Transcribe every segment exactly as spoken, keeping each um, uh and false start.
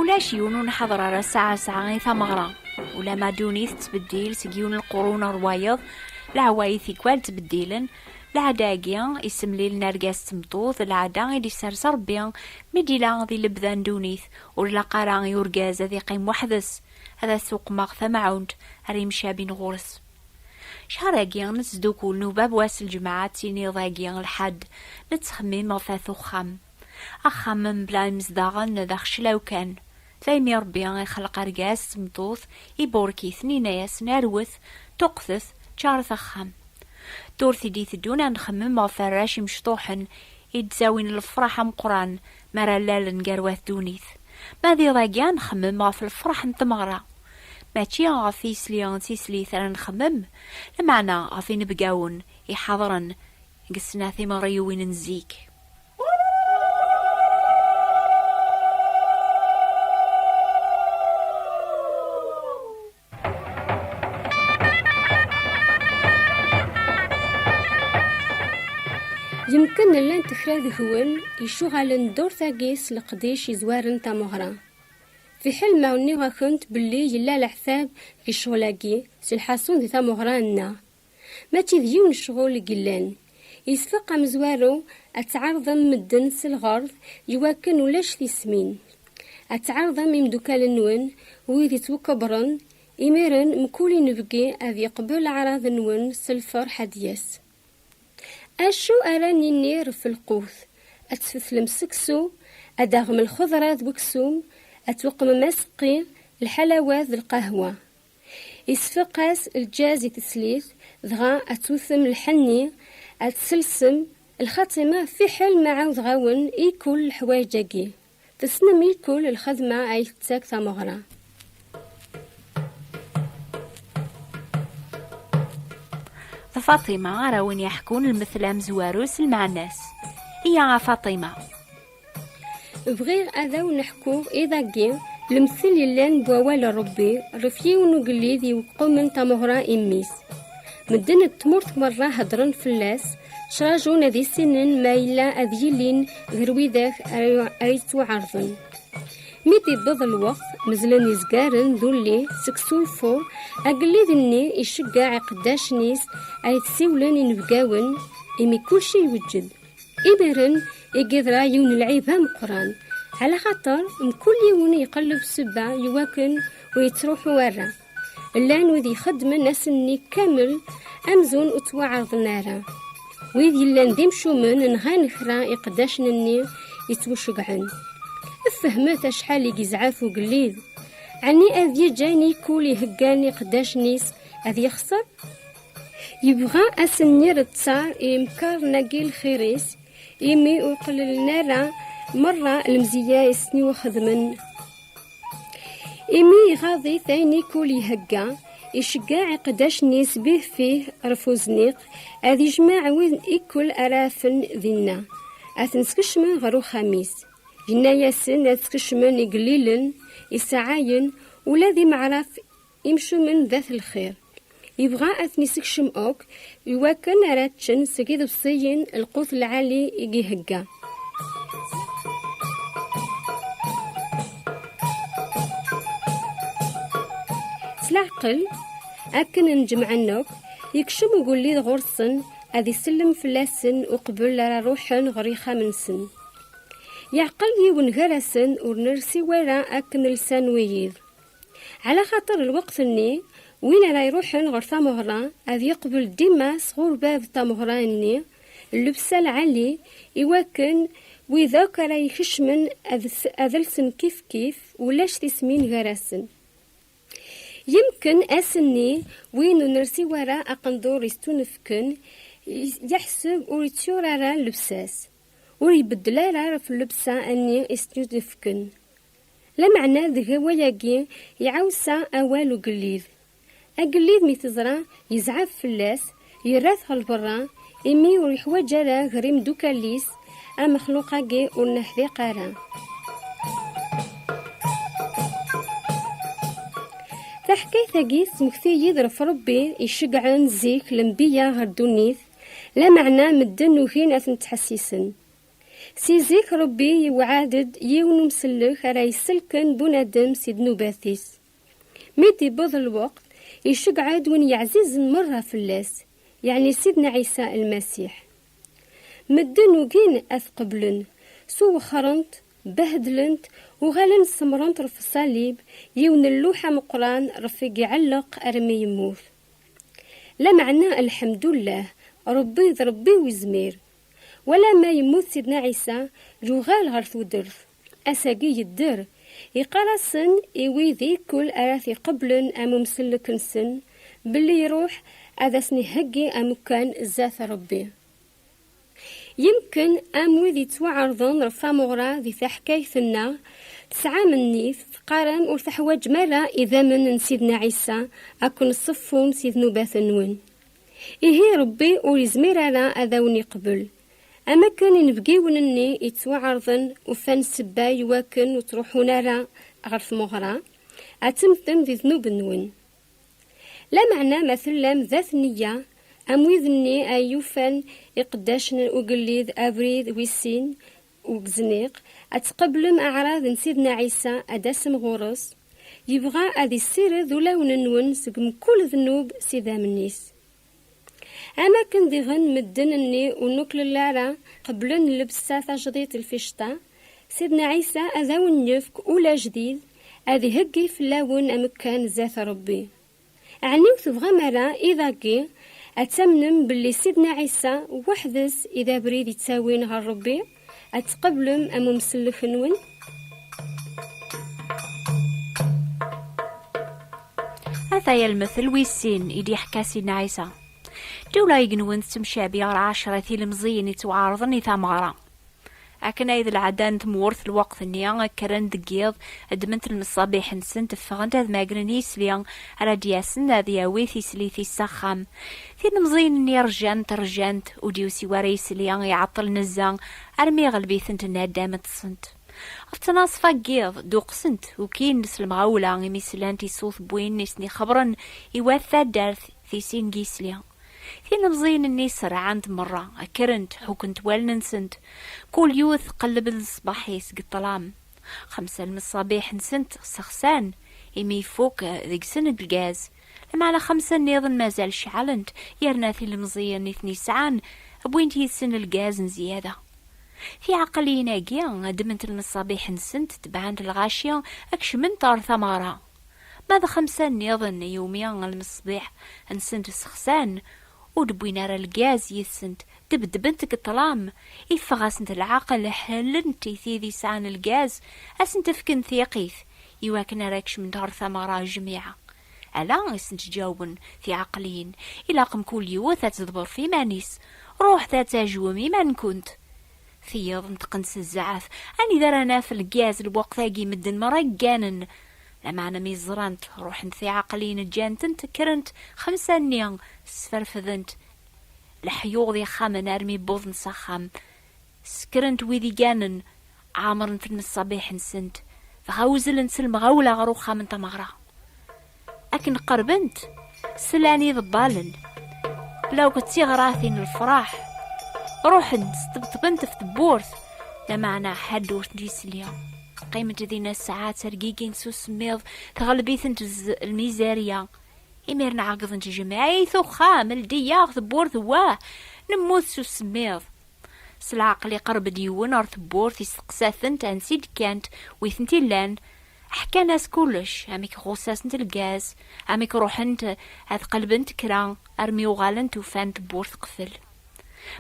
Ulac yiwen ur nḥeḍr ara ssaɛa ssaɛa i tameɣra. Ulama ddunit tettbeddil seg yiwen lqurun ar wayeḍ, leɛwayed tikwal ttbeddilen, lɛada-agi isemlilen argaz d tmeṭṭut d lɛada i d-isers Ṛebbi mi d-ila di lebda n ddunit. Ur ilaq ara i urgaz ad iqqim weḥd-s, ad as-uqmeɣ tamɛunt ara yemcabin ɣur-s. Cchar-agi nettdukul nubab wass lǧemɛa d tiniḍ-agi lḥedd, nettxemmim ɣef at uxxam. Axxam mebla imezdaɣen d axeclaw kan. Daymi Ṛebbi ixleq argaz d tmeṭṭut, iburek-iten, yenna-yasen: "Rwet, ṭuqqtet, ččaret axxam." Ddurt i d-iteddun ad nxemmem ɣef warrac imecṭuḥen i d-ttawin lefraḥ ameqqran mi ara lalen gar wat ddunit. Ma d iḍ-agi ad nxemmem ɣef lefraḥ n tmeɣra. Mačči ɣef yisli d tislit ara nxemmem, lameɛna ɣef inebgawen iḥeḍren deg snat timeɣriwin n zik. Yemken llant kra deg-wen icuɣalen ddurt-agi s leqdic izwaren tameɣra. Fiḥel ma nniɣ-akent belli yella leḥsab di ccɣel-agi, s lḥaṣun di tameɣra-nneɣ. Mačči d yiwen ccɣel i yellan. Yesfeq amezwaru ad tɛerḍem medden s lɣerḍ iwakken ulac tismin. Ad tɛerḍem imdukal-nwen, wid yettwakebren, imiren mkul inebgi ad yeqbel aɛraḍ-nwen s lferḥ ad d-yas. Acu ara nini ɣef lqut? Ad tfetlem seksu, ad d-taɣem lxeḍra d weksum, ad tweqmem aseqqi, lḥalawat d lqahwa. Isfeq-as lǧaz i teslit, dɣa ad tewtem lḥenni, ad tselsem lxatima fiḥel ma ɛawdeɣ-awen i kul leḥwayeǧ-agi. Tessnem i kul lxedma ay tettak tameɣra. D Faṭima ara wen-yeḥkun lmetla amezwaru s lmeɛna-s. Iyya a Faṭima. Bɣiɣ ad awen-ḥkuɣ iḍ-agi lemtel yellan n wawal n Ṛebbi ɣef yiwen ugellid iweqqumen tameɣra i mmi-s. Medden n tmurt merra heddren fell-as, ttrajun ad issinen ma yella ad yilin gar widak ara ara yettwaɛerḍen. Mi d-iwweḍ lweqt, mezlen izgaren d ulli seg sulfur, agellid-nni iceggeɛ iqeddacen-is ad d-siwlen inebgawen, imi kulci iweǧǧed. Imiren i yeḍra yiwen n lɛib ameqqran, ɛla xaṭer mkul yiwen iqelleb ssebba iwakken ur yettruḥu ara. Llan wid ixeddmen ass-nni kamel amzun ur ttwaɛerḍen ara. Wid yellan d imcumen nɣan kra iqeddacen-nni yettwacegɛen. Fehmet acḥal i yezɛef ugellid. Ɛni ad yeǧǧ ayen i kul iheggan iqeddacen-is ad yexṣer? Yebɣa ass-nni d ttar i yimkarren-agi lxir-is, imi ur qelllen ara merra lemzeyya i sen-iwxedmen. Imi iɣaḍ-it ayen i kul ihegga, iceggeɛ iqeddacen-is bih fih ɣef uzniq, ad ijmeɛ wid i kul ara afen dinna, ad ten-skecmen ɣer uxxam-is. Yenna-yasen ad skecmen igellilen, isɛayen, ula d imeɛraf imcumen d at lxir. Yebɣa ad ten-isekcem akk, iwakken ara ččen seg iḍebsiyen lqut lɛali i ihegga. S leɛqel, akken n-ǧemɛen akk, yekcem ugellid ɣur-sen ad isellem fell-asen uqbel ara ruḥen ɣer yixxamen-nsen. Yeɛqel yiwen gar-asen ur nersi wara akken lsan wiyiḍ. Ɛla xaṭer lweqt-nni, win ara iruḥen ɣer tameɣra ad yeqbel dima sɣur bab tameɣra-nni llebsa lɛali, iwakken wid akk ara ikecmen ad s-, ad lsen kifkif, ulac tismin gar-asen. Yemken ass-nni win ur nersi wara aqendur istunefken, yeḥseb ur ittyur ara llebsa-s, ur ibeddel ara ɣef llebsa-nni istunefken. Lameɛna deg wayagi iɛawsa awal ugellid. Agellid mi teẓra yezɛef fell-as, yerra-t ɣer lberra, imi ur yeḥwaǧ ara gar imdukal-is amexluq-agi ur neḥdiq ara. Taḥkayt-agi tesmekti-yi-d ɣef Ṛebbi iceggɛen zik lenbiya ɣer ddunit, lameɛna medden ugin ad ten-ttḥessisen. Si zik Ṛebbi yewɛed-d yiwen umsellek ara iselken bunadem si ddnubat-is. Mi d-iwweḍ lweqt, iceggeɛ-d win yeɛzizen merra fell-as, yeɛni Sidna Ɛisa Lmasiḥ. Medden ugin ad t-qeblen, swexxren-t, behdlen-t, uɣalen semmren-t ɣef ṣṣalib, yiwen n lluḥ ameqqran ɣef i iɛelleq armi yemmut. Lameɛna, lḥemdullah, Ṛebbi d Ṛebbi uzmir. Wala ma yemmut Sidna Ɛisa, yuɣal ɣer tudert. Ass-agi yedder. Iqqar-asen i wid ikul ara t-iqeblen am umsellek-nsen, belli iruḥ ad asen-iheggi amekkan zdat Ṛebbi. Yemken am wid yettwaɛerḍen ɣef tameɣra di taḥkayt-nneɣ, tesɛam nnif, teqqarem ur teḥwaǧem ara idammen n Sidna Ɛisa ad ken-ṣeffun si ddnubat-nwen. Ihi Ṛebbi ur yezmir ara ad awen-iqbel. Am akken inebgiwen-nni yettwaɛerḍen ufan ssebba iwakken ur ttruḥun ara ɣer tmeɣra, ad temmtem di ddnub-nwen. Lameɛna ma tellam dat nniya, am wid-nni ay yufan iqeddacen n ugellid abrid wis sin, ugezniq, ad tqeblem aɛrad n Sidna Ɛisa ad d-tasem ɣur-s, yebɣa ad issired ulawen-nwen seg mkul ddnub s idammen-is. Am akken diɣen medden-nni ur nuklel ara qeblen llebsa tajdidt lficṭa, Sidna Ɛisa ad awen-yefk ul ajdid, ad iheggi fell-awen amekkan zdat Ṛebbi. Ɛni ur tebɣam ara iḍ-agi ad tamnem belli Sidna Ɛisa weḥd-s i d abrid yettawin ɣer Ṛebbi, ad tqeblem am umsellek-nwen? Ataya lmettel wis sin i d-yeḥka Sidna Ɛisa. Ddula igenwen tettemcabi ɣer ɛecra tilemẓiyin yettwaɛerḍen i tameɣra. Akken ay d lɛada n tmurt lweqt-nni, kkren deg yiḍ, ddment lmeṣṣabiḥ-nsent, ffɣent ad magren yisli ara d-yasen ad yawi tislit-is s axxam. Tilemẓiyin-nni rjant, rjant, ur d-yusi wara yisli, iɛeṭṭel nezza, armi iɣleb-itent nadam, ṭṭsent. Ɣef ttnaṣfa n yiḍ, duqsent, ukin s lemɣawla imi slant i ṣṣut n win i sen-ixebbren i wat taddart, tisin n yisli. Tilemẓiyin-nni serɛent merra, kkrent, ḥukent wallen-nsent. Kul yiwet tqelleb leṣbaḥ-is deg ṭṭlam. Xemsa n lmeṣṣabiḥ-nsent sexsan, imi ifuk deg-sen lgaz. Lameɛna xemsa nniḍen mazal ceɛlent, yerna tilemẓiyin i ten-yesɛan wwint yid-sen lgaz n zzyada. Tiɛeqliyin-agi ddment lmeṣṣabiḥ-nsent, tebɛent lɣaci, kecment ɣer tameɣra. Ma d xemsa nniḍen iwumi lmeṣbiḥ-nsent sexsan, ur d-wwin ara lgaz yid-sent, debdbent deg ṭṭlam, iffeɣ-asent lɛaqel, ḥellent i tid yesɛan lgaz, ad sent-fken tiqit, iwakken ara kecment ɣer tameɣra jmiɛa. Ala i sent-ǧawben tiɛeqliyin, ilaq mkul yiwet ad tedber f iman-is. Ruḥet ad tajwem iman-nkent. Tiyiḍ nṭqent s zzeɛf, anida ara naf lgaz lweqt-agi medden merra gganen. Lameɛna mi ẓrant, ruḥent tiɛeqliyin ǧǧan-tent kkrent xemsa-nni, sferfdent leḥyuḍ ixxamen armi wwḍen s axxam. Skrent wid iganen, ɛemrent lmeṣṣabiḥ-nsent, dɣa uzzlent s lemɣawla ɣer uxxam n tameɣra. Akken qerbent, slan iḍebbalen, la akked tiɣratin n lefraḥ. Ruḥen, sṭebṭbent ɣef tewwurt, lameɛna ḥedd ur d-isli. Qqiment dinna ssaɛa ttergigint s usemmiḍ, tɣelb-itent z-, lmizerya. Imiren ɛeggḍent jmiɛ, "Ay tuxxam, ldi-yaɣ tewwurt, wah, nemmut s usemmiḍ." S leɛqel iqerreb-d yiwen ɣer tewwurt, isteqsa-tent ansi d-kkant, wi tent-illan. Ḥkan-as kullec, amek ɣuṣṣ-asent lgaz, amek ruḥent ad qelbent kra, armi uɣalent ufan tewwurt teqfel.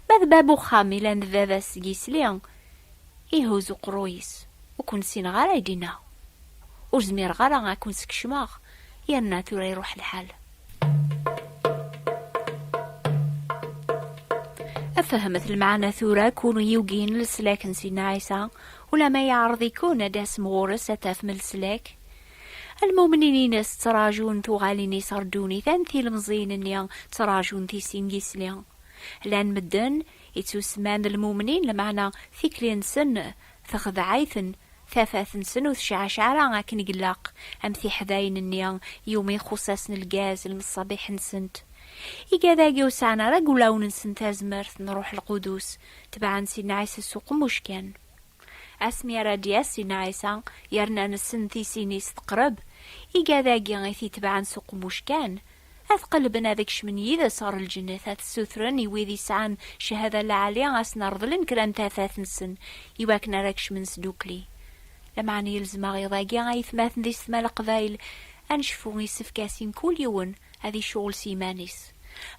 Ma d bab uxxam ilan d baba-s deg yisli, ihuz uqerruy-is, ur ken-ssineɣ ara, i d-inna. Ur zmireɣ ara ad ken-skecmeɣ, yerna tura iruḥ lḥal. Fehmet lmeɛna tura, kunwi yugin leslak n Sidna Ɛisa, ulama yeɛreḍ-iken ad d-tasem ɣur-s ad tafem leslak. Lmumnin-ines ttrajun tuɣalin-is ɣer ddunit, am tilemẓiyin-nni ttrajun tisin n yisli. Llan medden ittusemman d lmumnin, lameɛna tikli-nsen texdeɛ-iten, tafat-nsen ur tecɛac ara akken i ilaq, am tiḥdayin-nni iwumi ixuṣṣ-asen lgaz lmeṣṣabiḥ-nsent. Igad-agi ur sɛan ara deg wulawen-nsen tazmert n Ṛuḥ Lqudus, tebɛen Sidna Ɛisa s uqemmuc kan. Asmi ara d-yas Sidna Ɛisa, yerna nessen tisin-is teqreb, igad-agi i t-itebɛen s uqemmuc kan, ad qelben ad kecmen yid-s ɣer lǧennet, ad ssutren i wid isɛan cchada lɛali ad sen-reḍlen kra n tafat-nsen, iwakken ara kecmen sdukli. Lameɛna yelzem-aɣ iḍ-agi, aytmaten d yessetma Leqbayel, ad necfu isefk-as i mkul yiwen ad icɣel s yiman-is.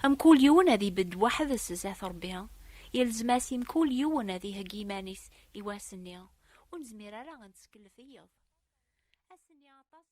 Mkul yiwen ad ibedd weḥd-s zdat Ṛebbi. Yelzem-as i mkul yiwen ad iheggi iman-is i wass-nni. Ur nezmir ara ad nettkellef i yiḍ. Ass-nni aṭas